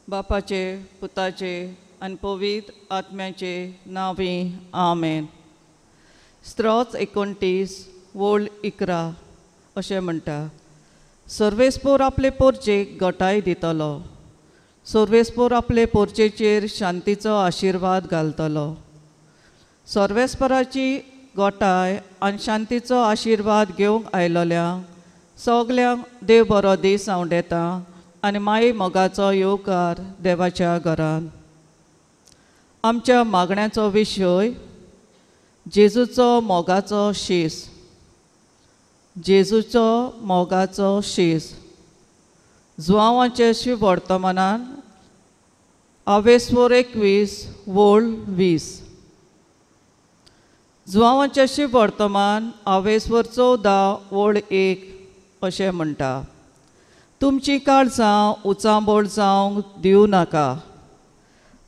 बापाचे पुताचे आनी पवित्र आत्म्याचे नांवी आमेन. स्त्रोत 29 वोळ 11 अशें म्हणटा, सर्वेस्पोर आपले पोरचेक गटाय दितलो, सर्वेस्पोर आपले पोरचेचेर शांतीचो आशिर्वाद घालतलो. सर्वेस्पराची गोटाय आनी शांतीचो आशिर्वाद घेवंक आयलोल्या सगल्यांक देव बरो दीस आंवडेता आनी माई मोगाचो येवकार देवाच्या घरान. आमच्या मागण्याचो विशय जेजूचो मोगाचो शीस. जेजूचो मोगाचो शीस. जुवांवाचे वर्तमानान आवेस्वर 21 वोळ 20. जुवांवाचे वर्तमान आवेस्वर 14 वोळ 1 अशें म्हणटा, तुमची काळजां उचांबळ जावंक दिवं नाका,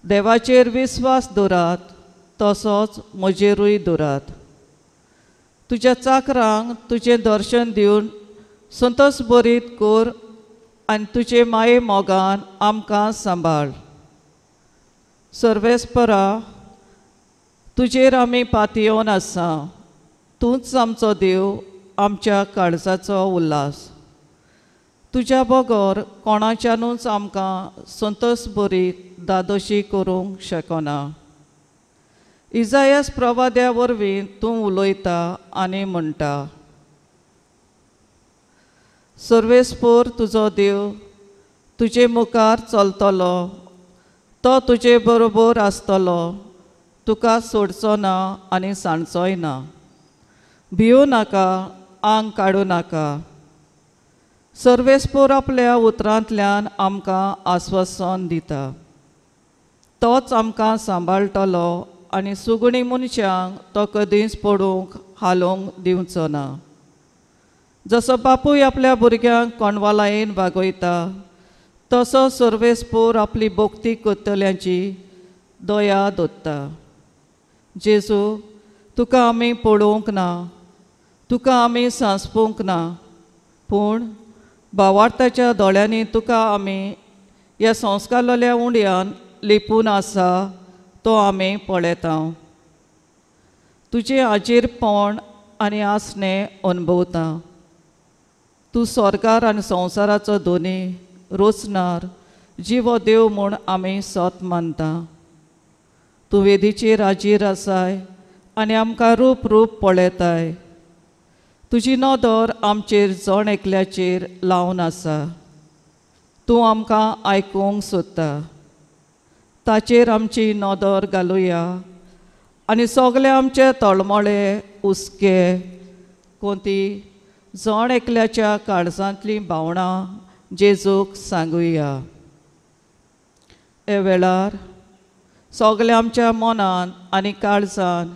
देवाचेर विस्वास दवरात तसोच म्हजेरूय दवरात. तुज्या चाकरांक तुजें दर्शन दिवन संतोष बरीत कर आनी तुजे माये मोगान आमकां सांबाळ. सर्वेस्परा, तुजेर आमी पातयेवन आसा, तूंच आमचो देव, आमच्या काळजाचो उल्हास. तुज्या बगर कोणाच्यानूच आमकां संतोष बरीत दादोशी करूंक शकना. इजायस प्रवाद्या वरवीं तूं उलयता आनी म्हणटा, सर्वेस्पोर तुजो देव तुजे मुखार चलतलो, तो तुजे बरोबर आसतलो, तुका सोडचो ना आनी सांडचोय ना. भिवू नाका, आंग काडूं नाका. सर्वेस्पोर आपल्या उतरांतल्यान आमकां आस्वासन दिता, तोच आमकां सांबाळटलो आनी सुगणी मनशांक तो कदींच पडूंक हालोवंक दिवचो ना. जसो बापूय आपल्या भुरग्यांक कोणवालायेन वागयता तसो सर्वेस्पोर आपली भक्ती करतल्यांची दया दवरता. जेजू, तुका आमी पळोवंक ना, तुका आमी सांसपूंक ना, पूण भावार्थाच्या दोळ्यांनी तुका आमी ह्या संस्कारलेल्या उंड्यान लिपून आसा तो आमी पळयता. तुजें आजीरपण आनी आसणें अणभवता. तूं स्वर्गार आनी संवसाराचो दोनी रोचणार जिवो देव म्हूण आमी सत मानता. तूं वेदीचेर आजीर आसाय आनी आमकां रूप रूप पळयताय. तुजी नदर आमचेर जण एकल्याचेर लावन आसा. तूं आमकां आयकूंक सोदता. ताचेर आमची नदर घालुया आनी सगळे आमचे तळमळे हुस्के कोती जण एकल्याच्या काळजांतलीं भावनां जेजूक सांगुया. हे वेळार सगळ्या आमच्या मनान आनी काळजान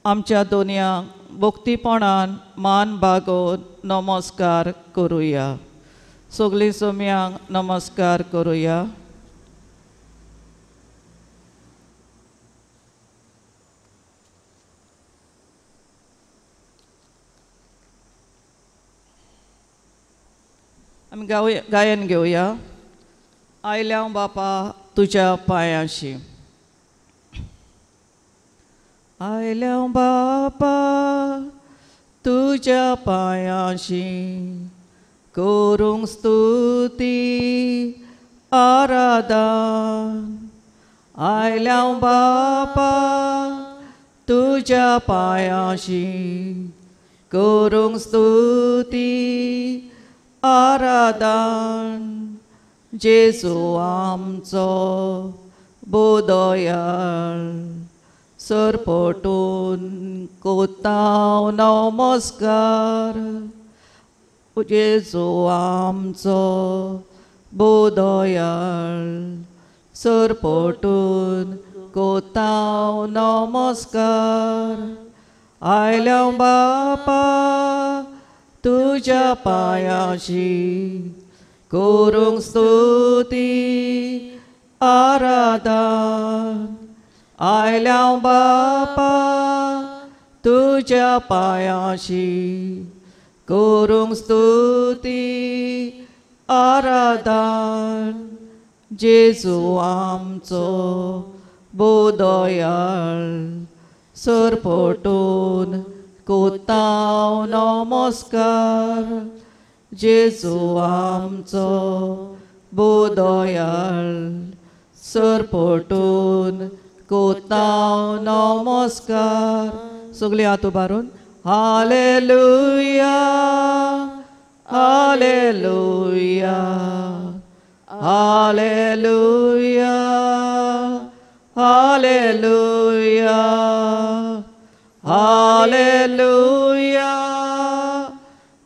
आमच्या दोनयांक भक्तीपणान मान बागोवन नमस्कार करुया. सगळीं सोम्यांक नमस्कार करुया. आमी गायन घेवया. आयल्या बापा तुज्या पांयांशी, आयल्या बापा तुज्या पांयांशी, करूंक स्तुती आराधन. आयल्या बापा तुज्या पांयांशी, करूंक स्तुती आराधन. जेजू आमचो बोदयाळ, सरपटून कोताव नमस्कार. जेजू आमचो बोदयाळ, सरपटून कोताव नमस्कार. आयल्या बापा तुज्या पांयांशी, करूंक स्तुती आराधन. आयल्या बापा तुज्या पांयांशी, करूंक स्तुती आराधन. जेजू आमचो बोदयाळ सरपटून कोताव नमस्कार. जेजू आमचो बोदयाळ सरपटून कोताव नमस्कार. सगळीं हात उबारून hallelujah hallelujah hallelujah hallelujah hallelujah hallelujah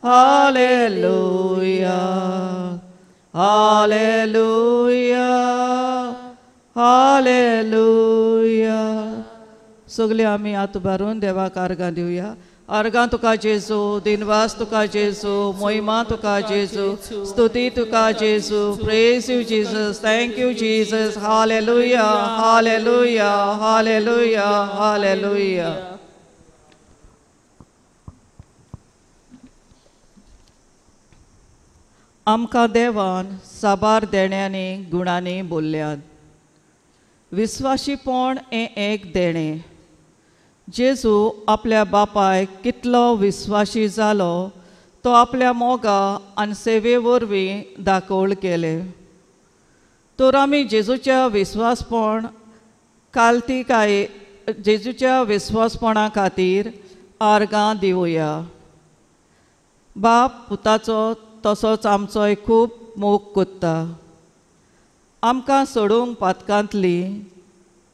hallelujah hallelujah. सगळे आमी हात उबारून देवाक आर्गां दिवया. आर्गां तुका जेजू, दिनवास तुका जेजू, मोहिमा तुका जेजू, स्तुती तुका जेजू. Praise you Jesus, thank you Jesus. Hallelujah hallelujah hallelujah hallelujah. आमकां देवान साबार देण्यांनी गुणांनी बोल्ल्यात. विस्वाशीपण हें एक देणें. जेजू आपल्या बापायक कितलो विस्वाशी जालो तो आपल्या मोगा आनी सेवे वरवीं दाखोवळ केलें. तर आमी जेजूच्या विस्वासपण कालतिकाये जेजूच्या विस्वासपणा खातीर आर्गां दिवया. बाप पुताचो तसोच आमचोय खूब मोग कोत्ता. आमकां सोडूंक पातकांतली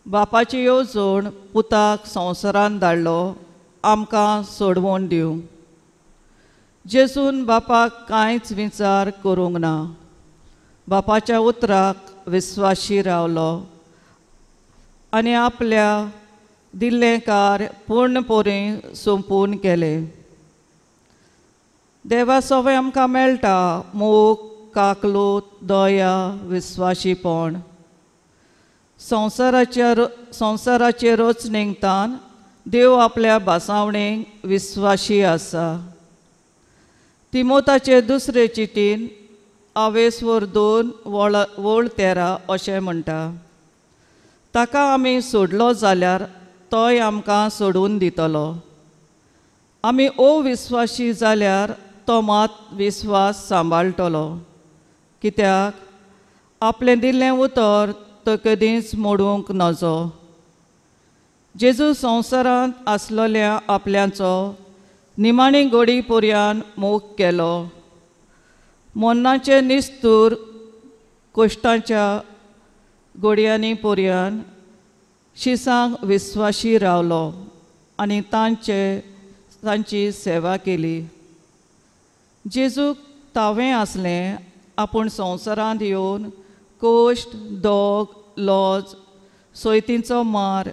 बापाची येवजण पुताक संवसारान धाडलो आमकां सोडवण दिवंक. जेजून बापाक कांयच विचार करूंक ना. बापाच्या उतराक विस्वाशी रावलो आनी आपल्या दिल्लें कार्य पूर्ण पोरीं सोंपून केलें. देवा सवय आमकां मेळटा मोग, काकलूत, दया, विस्वाशीपण. संवसाराचे रचणेंतान देव आपल्या भासावणेक विस्वाशी आसा. तिमोताचे दुसरे चिटीन आवेसवर 2 वळ 13 अशें म्हणटा, ताका आमी सोडलो जाल्यार तोय आमकां सोडून दितलो. आमी अविस्वाशी जाल्यार तो मात विस्वास सांबाळटलो, कित्याक आपलें दिल्लें उतर तो कदींच मोडूंक नजो. जेजू संवसारांत आसलेल्या आपल्याचो निमाणी गोडी पर्यान मोग केलो. मरणाचे निस्तूर कोश्टाच्या गोडयांनी पर्यान शिसांक विस्वाशी रावलो आनी तांची सेवा केली. जेजूक तावें आसलें आपूण संवसारांत येवन कोश्ट, दोग, लॉज, सोयतींचो मार,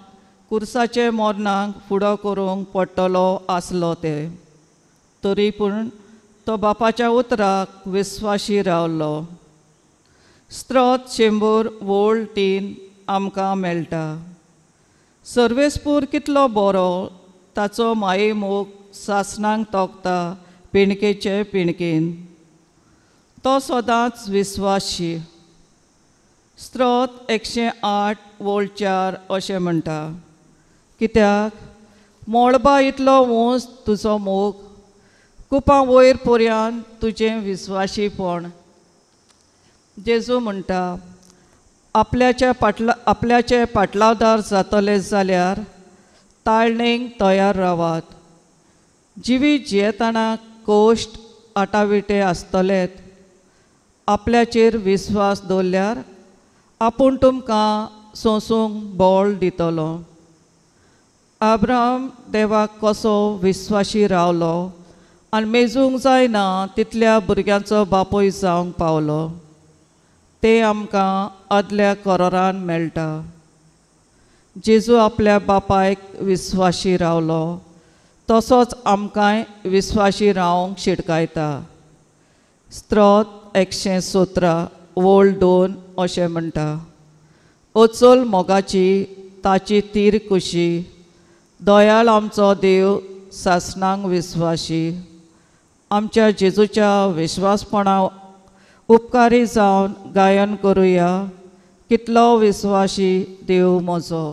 कुर्साचे मोरणाक फुडो करूंक पडटलो आसलो ते, तरी पूण तो बापाच्या उतराक विस्वाशी रावलो. स्त्रोत 100 वळ 3 आमकां मेळटा. सर्वेस्पूर कितलो बरो, ताचो माये मोग सासणांक तोखता पिणकेचे पिणकेन. तो सदांच विस्वाशी. स्त्रोत 108 वळ 4 अशें म्हणटा, कित्याक मळबा इतलो ऊंच तुजो मोग, कुपां वयर पर्यान तुजें विस्वाशीपण. जेजू म्हणटा आपल्याचे पाटलावदार जातले जाल्यार ताळणेक तयार रावात. जिवीत जियेतना कोश्ट आटाविटे आसतलेत. आपल्याचेर विस्वास दवरल्यार आपूण तुमकां सोंसूंक बळ दितलो. आब्राम देवाक कसो विस्वाशी रावलो आनी मेजूंक जायना तितल्या भुरग्यांचो बापूय जावंक पावलो ते आमकां आदल्या कोरारान मेळटा. जेजू आपल्या बापायक विस्वाशी रावलो तसोच आमकांय विस्वाशी रावंक शिटकायता. स्त्रोत 117 वळ 2 अशें म्हणटा, अचल मोगाची ताची तीर कुशी, दयाळ आमचो देव सासणांक विस्वाशी. आमच्या जेजूच्या विश्वासपणा उपकारी जावन गायन करुया. कितलो विस्वाशी देव म्हजो.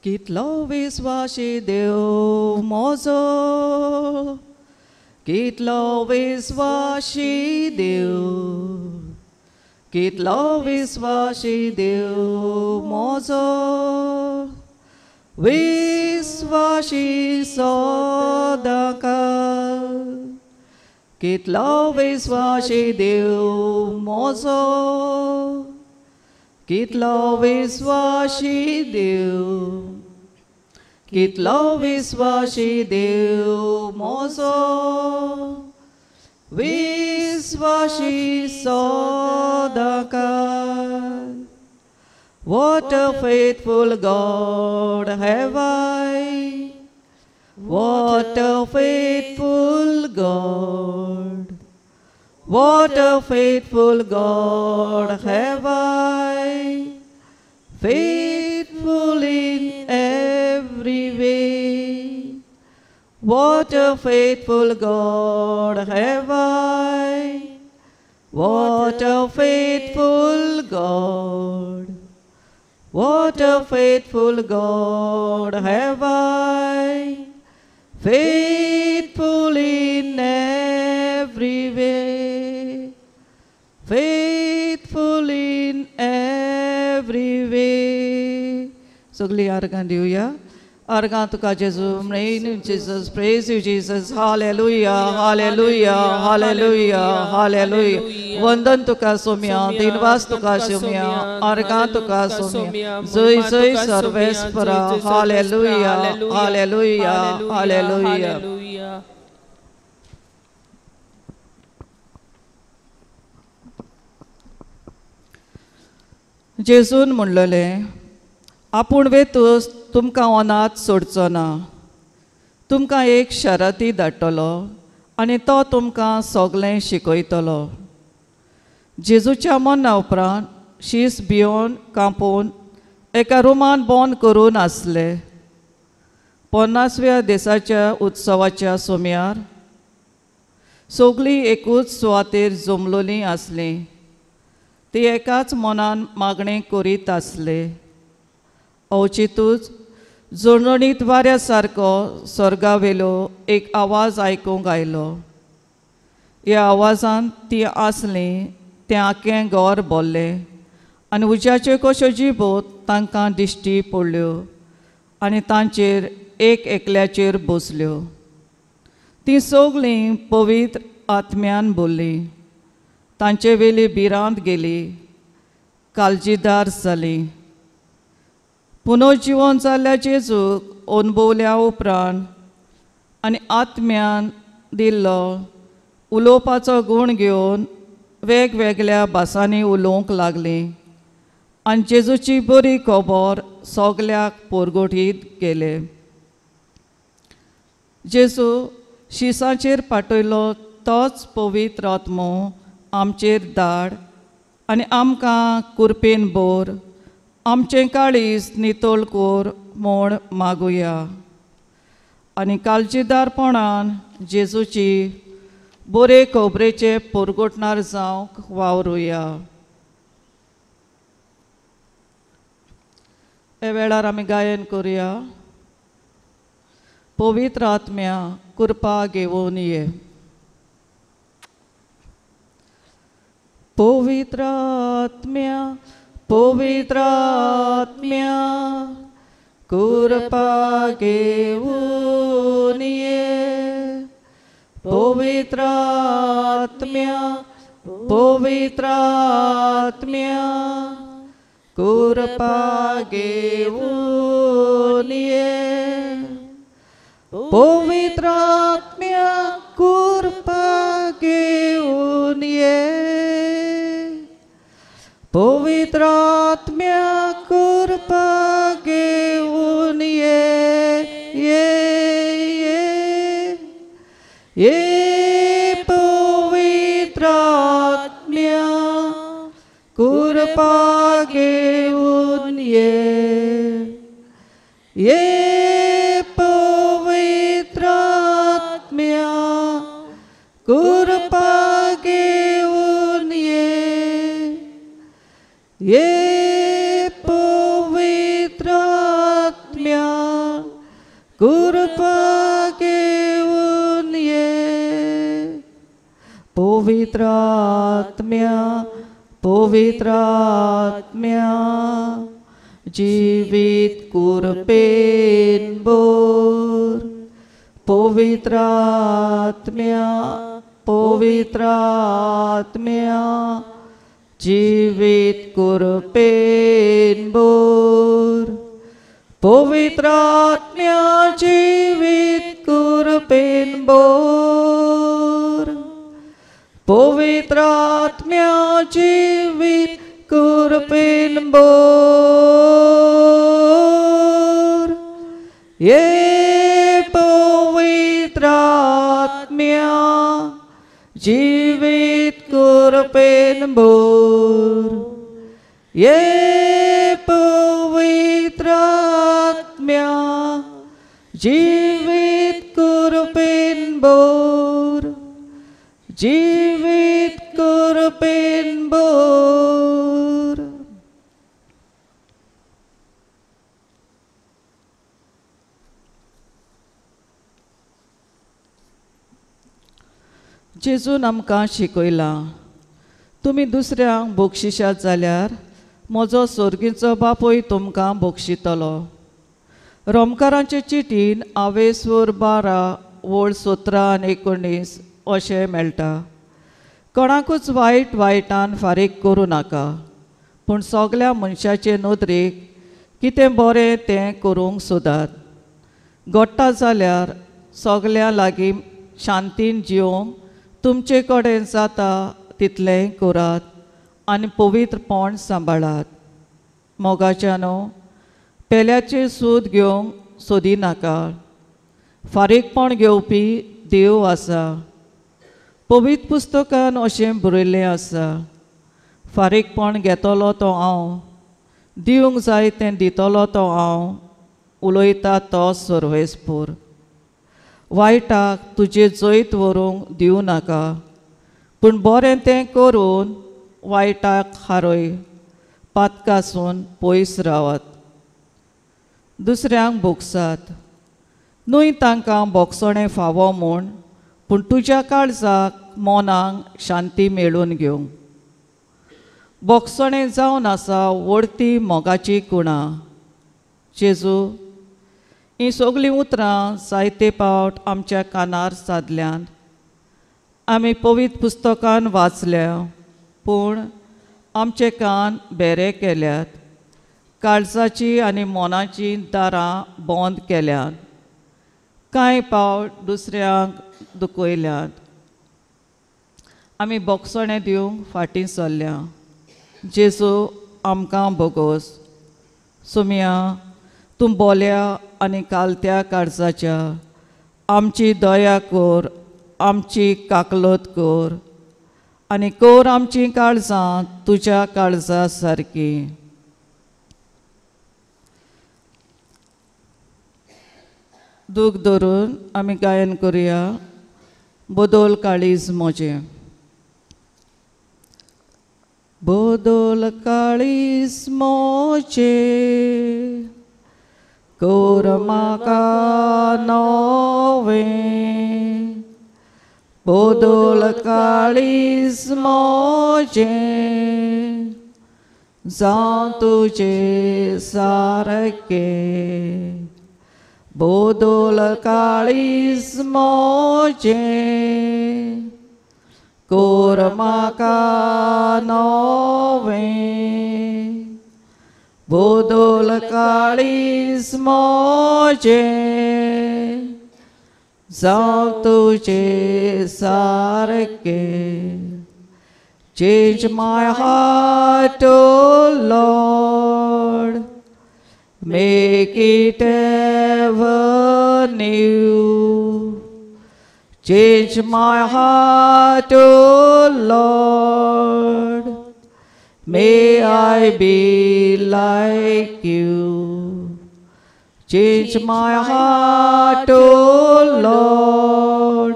कितलो विस्वाशी देव म्हजो, कितलो विस्वाशी देव, कितलो विस्वाशी देव म्हजो, विस्वाशी सदांकाळ. कितलो विस्वाशी देव म्हजो, कितलो विस्वाशी देव, कितलो विस्वाशी देव म्हजो, विस्वाशी सदांकाळ. What a faithful God have I, what a faithful God, what a faithful God have I, faithful in every way. What a faithful God have I, what a faithful God, what a faithful God have I, faithful in every way, faithful in every way. सगळी आर्गां दिवया. आर्गां तुका जेजू. Name Jesus, praise you Jesus. Hallelujah, hallelujah, hallelujah, hallelujah. वंदन तुका सोम्या, दिनवास तुका सोम्या, आर्गां तुका सोम्या. जय जय सर्वेस्परा. Hallelujah, hallelujah, hallelujah. जेजून म्हणलेलें, आपूण वेतूच तुमकां अनाथ सोडचो ना, तुमकां एक शरती धाडटलो आनी तो तुमकां सगळें शिकयतलो. जेजूच्या मरणा उपरांत शीस भियोन कांपोवन एका रुमान बंद करून आसले. 50व्या दिसाच्या उत्सवाच्या सोम्यार सगळीं एकूच सुवातेर जमलोलीं आसलीं. ती एकाच मनान मागणें करीत आसले. अवचितूच झणझणीत वाऱ्या सारको स्वर्गावेलो एक आवाज आयकूंक आयलो. ह्या आवाजान ती आसलीं तें आखें घर भरलें आनी उज्याच्यो कश्यो जिबो तांकां दिश्टी पडल्यो आनी तांचेर एक एकल्याचेर बसल्यो. तीं सगळीं पवित्र आत्म्यान भरलीं, तांचे वेली भिरांत गेली, काळजीदार जाली. पुनर्जिवन जाल्ल्या जेजूक अणभवल्या उपरांत आनी आत्म्यान दिल्लो उलोवपाचो गूण घेवन वेगवेगळ्या भासांनी उलोवंक लागलीं आनी जेजूची बरी खबर सगल्याक पोरगोटीत गेले. जेजू शिसाचेर पाठयलो तोच पवित्र आत्मो आमचेर धाड आनी आमकां कुरपेन भर, आमचें काळीज नितळ कोर म्हूण मागुया. आनी काळजीदारपणान जेजूची बरे खबरेचे पोरगोटणार जावंक वावरुया. हे वेळार आमी गायन करुया. पवित्र आत्म्या कृपा घेवन ये. पवित्र आत्म्या, पवित्र आत्म्या कृपा घेवन ये. पवित्र आत्म्या, पवित्र आत्म्या कृपा घेवन ये. पवित्र आत्म्या कृपा घेवन ये. पवित्र आत्म्या कृपा घेवन ये, ये, ये, ये. पवित्र आत्म्या कृपा घेवन ये, ये. कृपा घेवन ये, ये पवित्र आत्म्या कृपा घेवन ये, पवित्र आत्म्या पवित्र आत्म्या जिवीत कृपेन भर, पवित्र आत्म्या पवित्र आत्म्या जिवीत कृपेन भर, पवित्र आत्म्या जिवीत कृपेन भर, पवित्र आत्म्या जिवीत कृपेन भर, ये पवित्र आत्म्या जिवीत कृपेन भर, ये पवित्र आत्म्या जिवीत कृपेन भर, जिवीत कृपेन भर। जेजून आमकां शिकयलां, तुमी दुसऱ्यांक बक्षिशात जाल्यार म्हजो सोर्गीचो बापूय तुमकां बक्षितलो। रोमकारांचे चिटीन आवेसवर 12 वळ 17 आनी 19 अशें मेळटा, कोणाकूच वायट वायटान फारीक करूं नाका, पूण सगल्या मनशाचे नदरेक कितें बरें तें करूंक सोदात। घडटा जाल्यार सगल्यां लागीं शांतीन जिवंक तुमचे कडेन जाता तितलें करात आनी पवित्रपण सांबाळात। मोगाच्यानो, पेल्याचें सूद घेवंक सोदिनाका, फारीकपण घेवपी देव आसा। पवित्र पुस्तकान अशें बरयल्लें आसा, फारीकपण घेतलो तो हांव, दिवंक जाय तें दितलो तो हांव, उलयता तो सर्वेस्पूर। वायटाक तुजें जैत व्हरूंक दिवं नाका, पूण बरें तें करून वायटाक हारय, पातकासून पयस रावात। दुसऱ्यांक भोगसात न्हय तांकां भोगसणें फावो म्हूण, पूण तुज्या काळजाक मनाक शांती मेळून घेवंक। भोगसणें जावन आसा वडती मोगाची कुणां। जेजू, हीं सगळीं उतरां जायते पावट आमच्या कानार सादल्यात, आमी पवित्र पुस्तकान वाचल्या, पूण आमचे कान बेरे केल्यात, काळजाची आनी मनाची दारां बंद केल्यात, कांय पावट दुसऱ्यांक दुखयल्यात, आमी भोगसणें दिवंक फाटीं सरल्या। जेजू आमकां भोगोस। सोमया, तूं बोल्या आनी कालत्या काळजाच्या आमची दया कर, आमची काकलत कर आनी कर आमची काळजां तुज्या काळजा सारकी। दूख धरून आमी गायन करुया, बदल काळीज म्हजें, बदल काळीज म्हजें, कर म्हाका नवें, बदल काळीज म्हजें, जावं तुजें सारकें, बदल काळीज म्हजें, कर म्हाका नवें, बदल काळीज म्हजें, जावं तुजें सारकें। Change my heart, O Lord, make it ever new. Change my heart, O Lord, may I be like you. Change my heart, O Lord,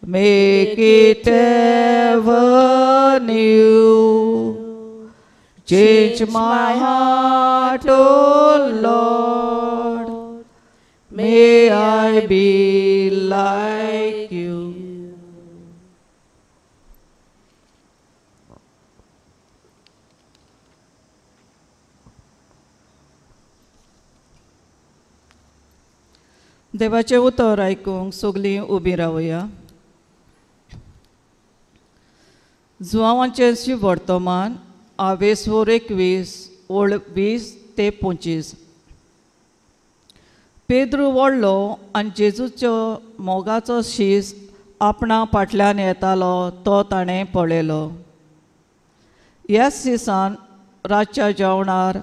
make Make it ever new. Change my heart, O Lord. May I be like you. देवाचें उतर आयकूंक सगलीं उबीं रावया. जुवांवाचें वर्तमान आवेसोर 21 ओळ 20 ते 25. पेद्रू व्हडलो आनी जेजूचो मोगाचो शीस आपणा फाटल्यान येतालो तो ताणें पळयलो. ह्याच शिसान रातच्या जेवणार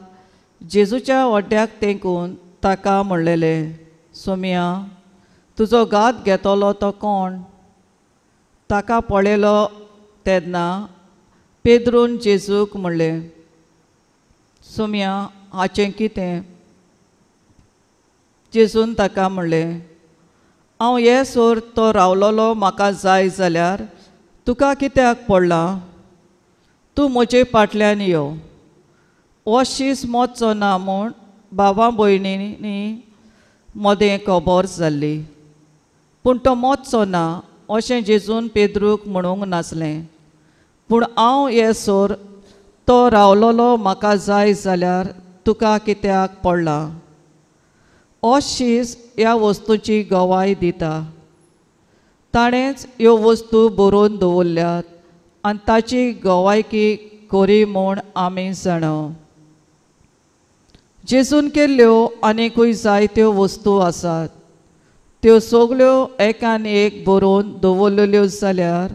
जेजूच्या वड्ड्याक तेंकून ताका म्हणलेलें, सोमिया, तुजो घात घेतलो तो कोण? ताका पळयलो तेन्ना पेद्रून जेजूक म्हणलें, सोमिया, हाचें कितें? जेजून ताका म्हणलें, हांव हे सोर तो रावलोलो म्हाका जाय जाल्यार तुका कित्याक पडलां? तूं म्हजे फाटल्यान यो. हो शीस मोचो ना म्हूण भावा भयणींनी मदें खबर जाल्ली, पूण तो मोचो ना अशें जेजून पेद्रूक म्हणूंक नासलें. पूण हांव हे सोर तो रावलोलो म्हाका जाय जाल्यार तुका कित्याक पडलां? हो शीस ह्या वस्तूची गवाय दिता. ताणेंच ह्यो वस्तू बरोवन दवरल्यात आनी ताची गवायकी करी म्हूण आमी जाणा. जेजून केल्ल्यो आनीकूय जायत्यो वस्तू आसात. त्यो सगल्यो एकान एक बरोवन दवरलेल्यो जाल्यार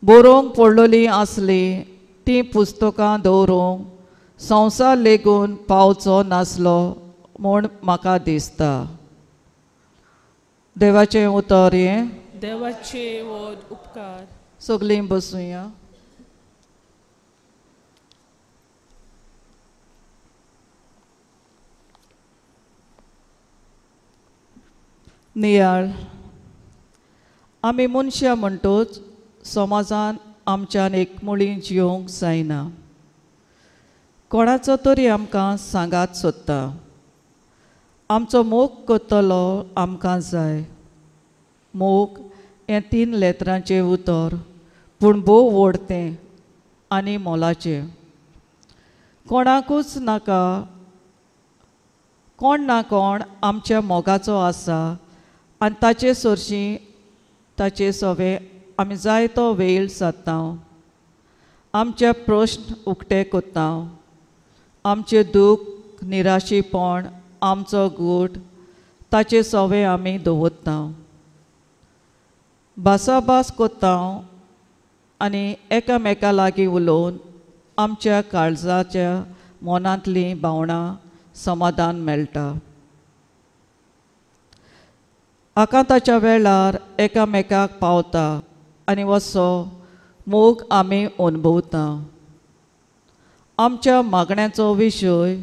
बरोवंक पडलेलीं आसलीं तीं पुस्तकां दवरूंक संवसार लेगून पावचो नासलो म्हूण म्हाका दिसता. देवाचें उतर हें. देवाचे उपकार. सगलीं बसुया. नियाळ. आमी मनशां म्हणटूच समाजान आमच्यान एकमुळी जियोंक जायना. कोणाचो तरी आमकां सांगात सोदता. आमचो मोग करतलो आमकां जाय. मोग हें 3 लेतरांचें उतर, पूण भोव व्हड तें आनी मोलाचें. कोणाकूच नाका, कोण ना कोण आमच्या मोगाचो आसा आनी ताचे सरशीं ताचे सवे आमी जायतो वेळ सादता. आमचे प्रश्न उक्ते करता. आमचें दूख, निराशीपण, आमचो गूट ताचे सवे आमी दवरता. भासाभास करता आनी एकामेका लागीं उलोवन आमच्या काळजाच्या मनांतलीं भावनां समाधान मेळटा. आकांताच्या वेळार एकामेकाक पावता आनी वसो मोग आमी अनुभवता. आमच्या मागण्याचो विशय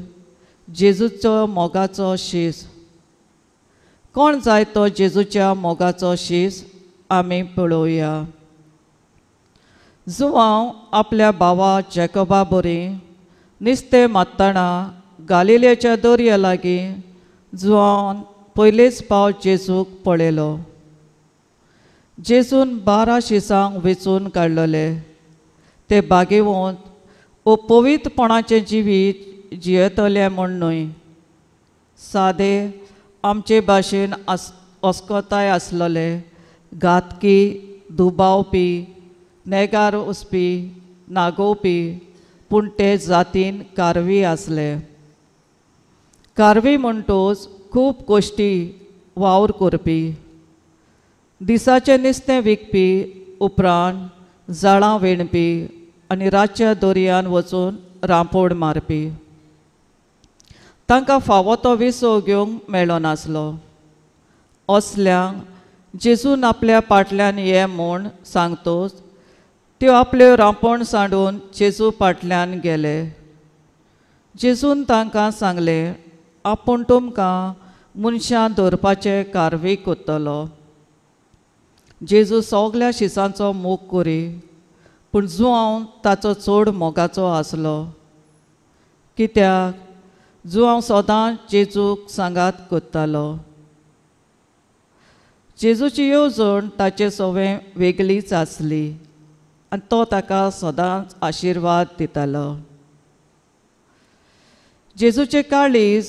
जेजूचो मोगाचो शीस. कोण जाय तो जेजूच्या मोगाचो शीस आमी पळोवया. जुवांव आपल्या भावा जेकोबा बरी निस्तें मारतना गालिलेच्या दर्या लागीं जुवान पयलेच पावट जेजूक पळयलो. जेजून 12 शिसांक वेंचून काडलेले. ते बागेवंत ओ पवित्रपणाचें जिवीत जियेतले म्हूण न्हय, सादे आमचे भाशेन अस्कताय आसलेले, घातकी, दुबावपी, नेगार वचपी, नागोवपी, पूण ते जातीन कारवी आसले. कारवी म्हणटोच खूब गोश्टी वावर करपी, दिसाचें नुस्तें विकपी, उपरांत जाळां विणपी आनी रातच्या दर्यान वचून रांपोड मारपी. तांकां फावो तो विसव घेवंक मेळनासलो. असल्यांक जेजून आपल्या पाटल्यान ये म्हूण सांगतोच त्यो आपल्यो रांपण सांडून जेजू पाटल्यान गेले. जेजून तांकां सांगलें, आपूण तुमकां मनशां दवरपाचें कारवी करतलो. जेजू सगल्या शिसांचो मोग करी, पूण जुआंव ताचो चड मोगाचो आसलो. कित्याक जुआंव सदांच जेजूक सांगात करतालो. जेजूची येवजण ताचे सवें वेगळीच आसली आनी तो ताका सदांच आशिर्वाद दितालो. जेजूचें काळीज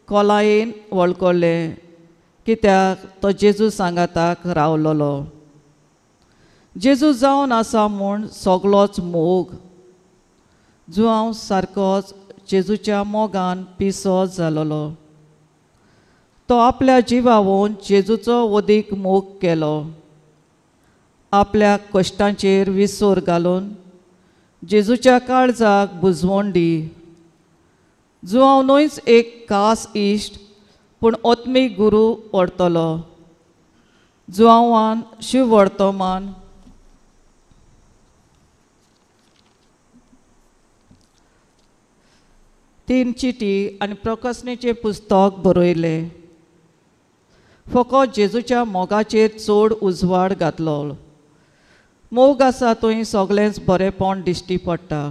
खोलायेन वळखलें, कित्याक तो जेजू सांगाताक रावलोलो. जेजू जावन आसा म्हूण सगलोच मोग. जुआंव सारकोच जेजूच्या मोगान पिसो जालोलो. तो आपल्या जिवावून जेजूचो वदीक मोग केलो. आपल्या कश्टांचेर विसर घालून जेजूच्या काळजाक बुजवण दी. जुआंव न्हयच एक खास इश्ट पूण आत्मीक गुरू व्हरतलो. जुआंवान शिव वर्तमान 3 चिटी आनी प्रकाशनेचें पुस्तक बरयलें. फकत जेजूच्या मोगाचेर चड उजवाड घातलो. मोग आसा थंय सगळेंच बरेंपण दिश्टी पडटा.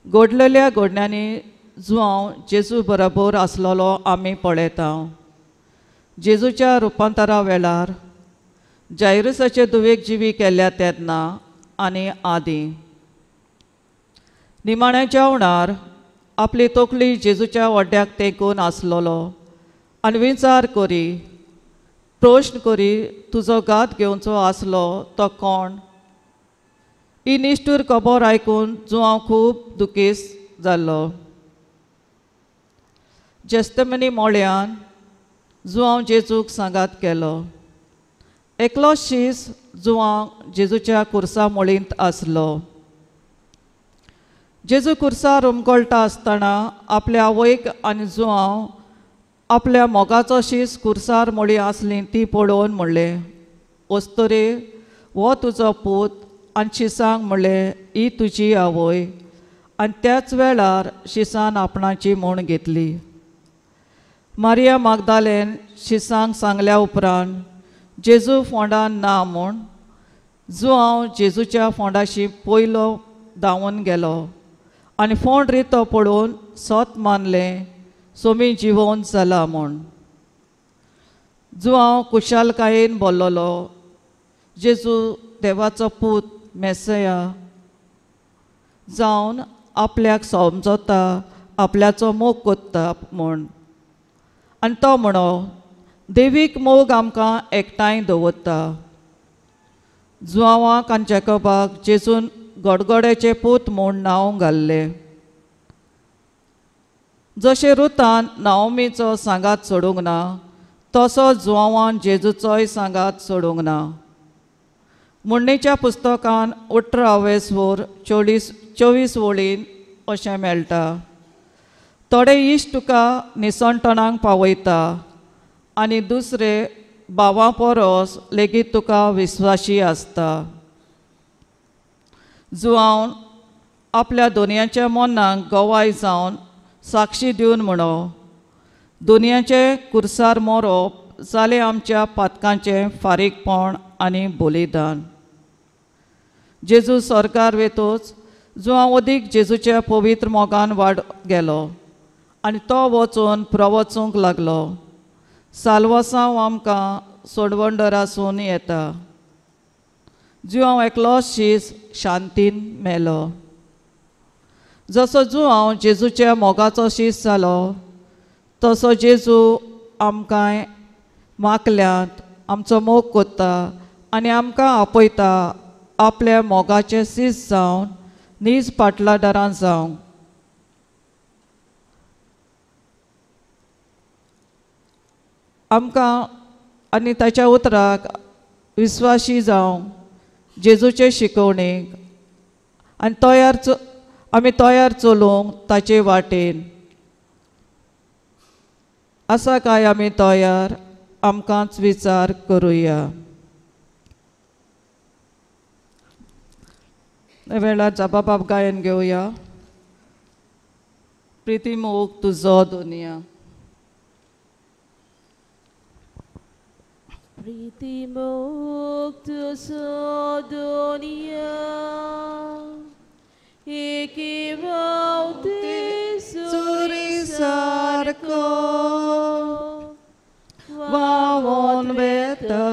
घडलेल्या घडण्यांनी जुआंव जेजू बरोबर आसलेलो आमी पळयता. जेजूच्या रुपांतरा वेळार, जायरसाचे दुवेक जिवी केल्या तेन्ना आनी आदी. निमाण्या जेवणार आपली तकली जेजूच्या वड्ड्याक तेंकून आसलेलो आनी विचार करी, प्रश्न करी, तुजो घात घेवचो आसलो तो कोण? ही निश्ठूर खबर आयकून जुआंव खूब दुखेस्त जाल्लो. जेस्तमनी मोळ्यान जुआंव जेजूक सांगात केलो. एकलो शीस जुआंव जेजूच्या कुर्सा मोळींत आसलो. जेजू कुर्सार उमगळटा आसतना आपल्या आवयक आनी जुआंव आपल्या मोगाचो शीस कुर्सार मोळी आसली ती पळोवन म्हणलें, वस्तुरे हो तुजो पूत. आनी शिसांक म्हणलें, ही तुजी आवय. आनी त्याच वेळार शिसान आपणाची म्हूण घेतली. मारिया मागदालेन शिसांक सांगल्या उपरांत जेजू फोंडान ना म्हूण जुआंव जेजूच्या फोंडाशी पयलो धांवून गेलो आनी फोंड रितो पळोवन सत मानलें, सोमी जिवोवन जाला म्हूण. जुआंव कुशालकायेन बोल्लोलो, जेजू देवाचो पूत मेसया जावन आपल्याक समजता, आपल्याचो मोग कोत्ता म्हूण. आनी तो म्हणो, देवीक मोग आमकां एकठांय दवरता. जुआंवाक आनी जेकबाक जेजून गडगड्याचे पूत म्हूण नांव घाल्लें. जशें रुतान नाओमीचो सांगात सोडूंक ना, तसो जुआंवान जेजूचोय सांगात सोडूंक ना. म्हणणेच्या पुस्तकान 18 वेसवर 24 वळीन अशें मेळटा, थोडे इश्ट तुका निसणटणाक पावयता आनी दुसरे भावां परस लेगीत तुका विस्वाशी आसता. जुआंव आपल्या दोनयांच्या मनाक गवाय जावन साक्षी दिवन म्हणो, दुनियाचें कुर्सार मरोप जालें आमच्या पातकांचें फारीकपण आनी बलिदान. जेजू सरकार वेतोच जुआंव अदीक जेजूच्या पवित्र मोगान वाड गेलो आनी तो वचून प्रवचूंक लागलो. साल्वासांव आमकां सोडवंडरासून येता. जुआंव एकलो शीस शांतीन मेलो. जसो जुआंव जेजूच्या मोगाचो शीस जालो, तसो जेजू आमकां माकल्यांत आमचो मोग कोत्ता आनी आमकां आपयता आपल्या मोगाचे शीस जावन नीज पाटलादारां जावंक. आमकां आनी ताच्या उतराक विस्वाशी जावंक जेजूचे शिकवणेक आनी तयार आमी तयार चलूंक ताचे वाटेन आसा काय आमी तयार, आमकांच विचार करुया. वेळार जाबाबाब गायन घेवया. प्रिती मोग तुजो दुनिया. प्रीती मोग तुजो दोनिया एके व्हांवते सुरी सारको व्हांवोन वेता.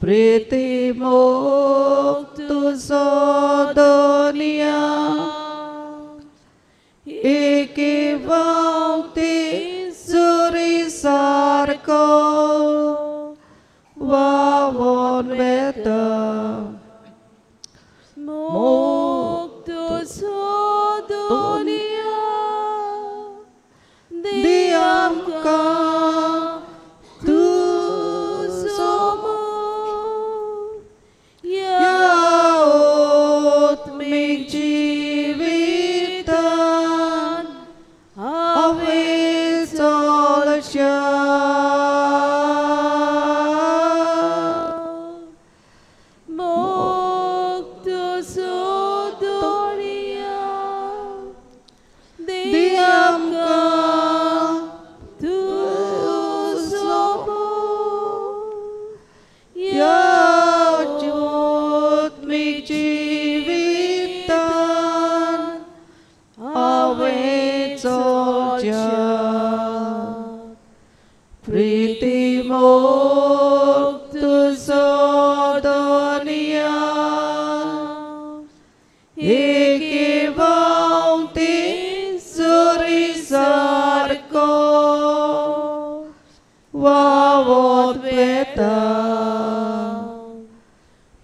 प्रीती मोग तुजो दोनिया एके व्हांवते सुरी सारको व्हांवोन वेता. मोग तुजो दोनिया दी आमकां तुजो मोग ह्या आत्मीक जिवितान हांवें चलच्या. मोग तुजो दोनिया दी दी आमकां तुजो मोग ह्या आत्मीक जिवितान हांवें चलच्या. प्रीती मोग तुजो दोनिया एके व्हांवते सुरी सारको व्हांवत वेता.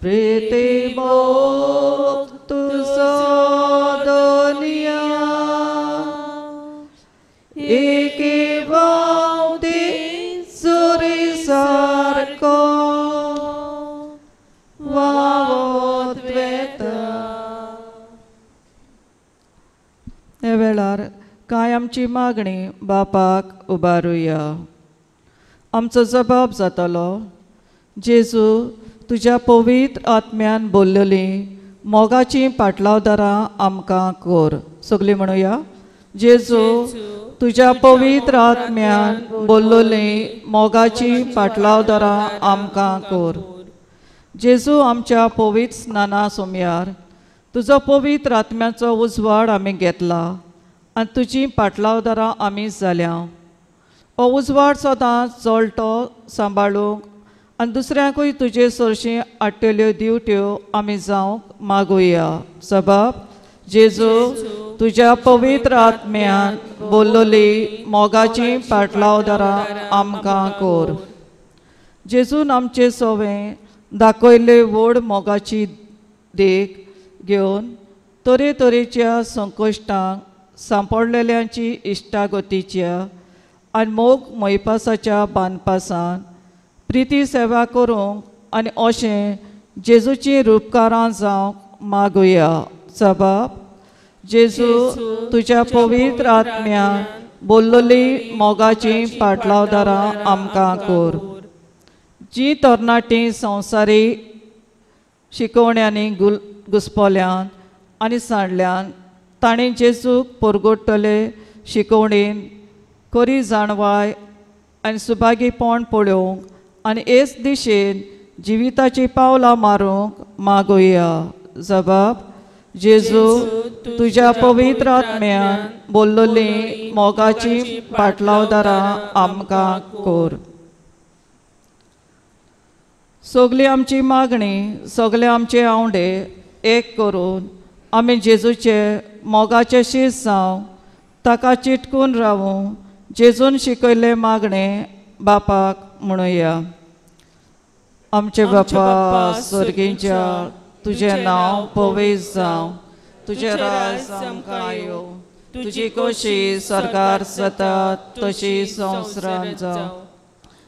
प्रीती मोग तुजो दोनिया एके व्हांवते सुरी सारको व्हांवत वेता. ह्या वेळार कांय आमची मागणी बापाक उबारुया. आमचो जबाब जातलो, जेजू तुज्या पवित्र आत्म्यान बोल्लेली मोगाचीं पाटलावदारां आमकां कर. सगळीं म्हणुया, जेजू तुज्या पवित्र आत्म्यान बोल्लेली मोगाचीं पाटलावदारां आमकां कर. जेजू आमच्या पवित्र स्नाना सोमयार तुजो पवित्र आत्म्याचो उजवाड आमी घेतला आनी तुजीं पाटलावदारां आमी जाल्या. हो उजवाड सदांच चलटो सांबाळूंक आनी दुसऱ्यांकूय तुजे सरशीं हाडटल्यो दिवट्यो आमी जावंक मागुया. सबाब जेजू तुज्या पवित्र आत्म्यान बोल्लेली मोगाचीं पाटलावदारां आमकां कर. जेजून आमचे सोवे दाखयल्ले व्हड मोगाची देख घेवन तरेतरेच्या संकश्टांक सांपडलेल्यांची इश्टागतीच्या आनी मोग मोयपासाच्या बांदपासान प्रिती सेवा करूंक आनी अशें जेजूचीं रुपकारां जावंक मागुया. सबाब जेजू तुज्या पवित्र आत्म्यान बोल्लेली मोगाचीं पाटलावदारां आमकां कर. जी तरणाटीं संवसारी शिकवण्यांनी घुसपल्यान आनी सांडल्यान तांणी जेजूक परगटतले शिकवणेन खरी जाणवाय आनी सुभागीपण पळोवंक आनी हेच दिशेन जिविताचीं पावलां मारूंक मागुया. जबाब जेजू तुज्या पवित्र आत्म्यान बोल्लेली मोगाचीं पाटलावदारां आमकां कर. सगळी आमची मागणी सगळे आमचे आंवडे एक करून आमी जेजूचे मोगाचे शीस जावं ताका चिटकून रावूं जेजून शिकयल्ले मागणे बापाक म्हणुया. आमचे बापा स्वर्गींच्या तुजें नांव पवित्र जावं, तुजें राज आमकां येवं, तुजी खोशी सरकार जाता तशी संवसारांत जावं.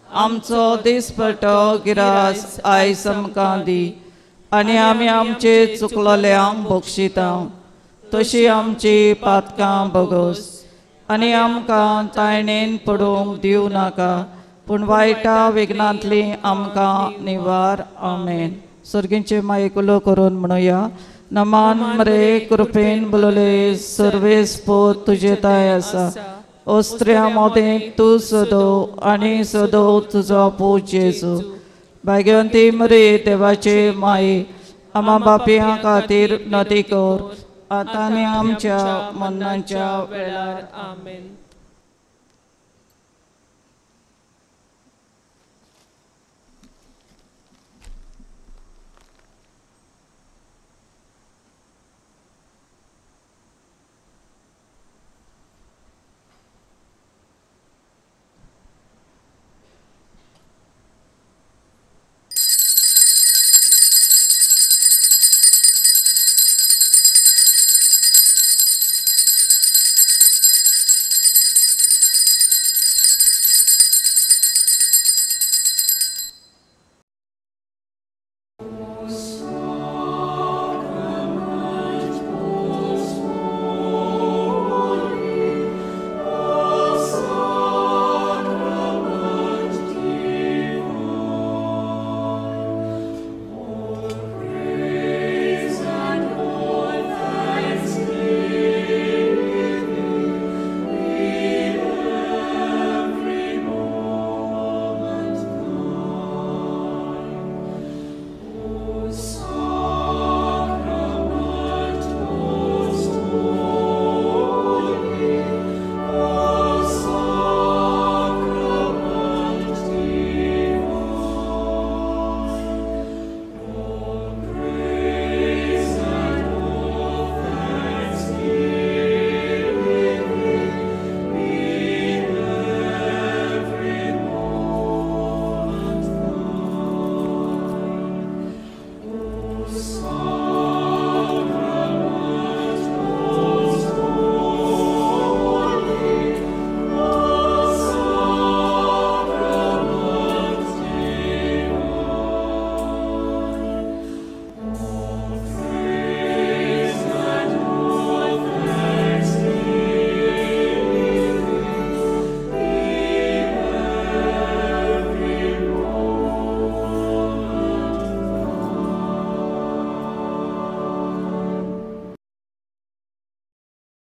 आमचो दिसपट्टो गिरास आयज आमकां दी आनी आमी आमचे चुकलोल्यांक बक्षिता तशी आमची पातकां बगोस आनी आमकां तायणेन पडूंक दिवं नाका पूण वायटा विघ्नांतली आमकां निवार. आमेन. सर्गींचे मायेक उलो करून म्हणुया. नमान मरे कृपेन बोलले सर्वेस पोत तुजे ताय आसा, ओस्त्र्या मोदें तूं सदो आनी सदो तुजो पूत जेजू. भाग्यवंती मरे देवाचे माये, आमा बापयां खातीर नदी कर, आतां आनी आमच्या मरणाच्या वेळार. आमेन.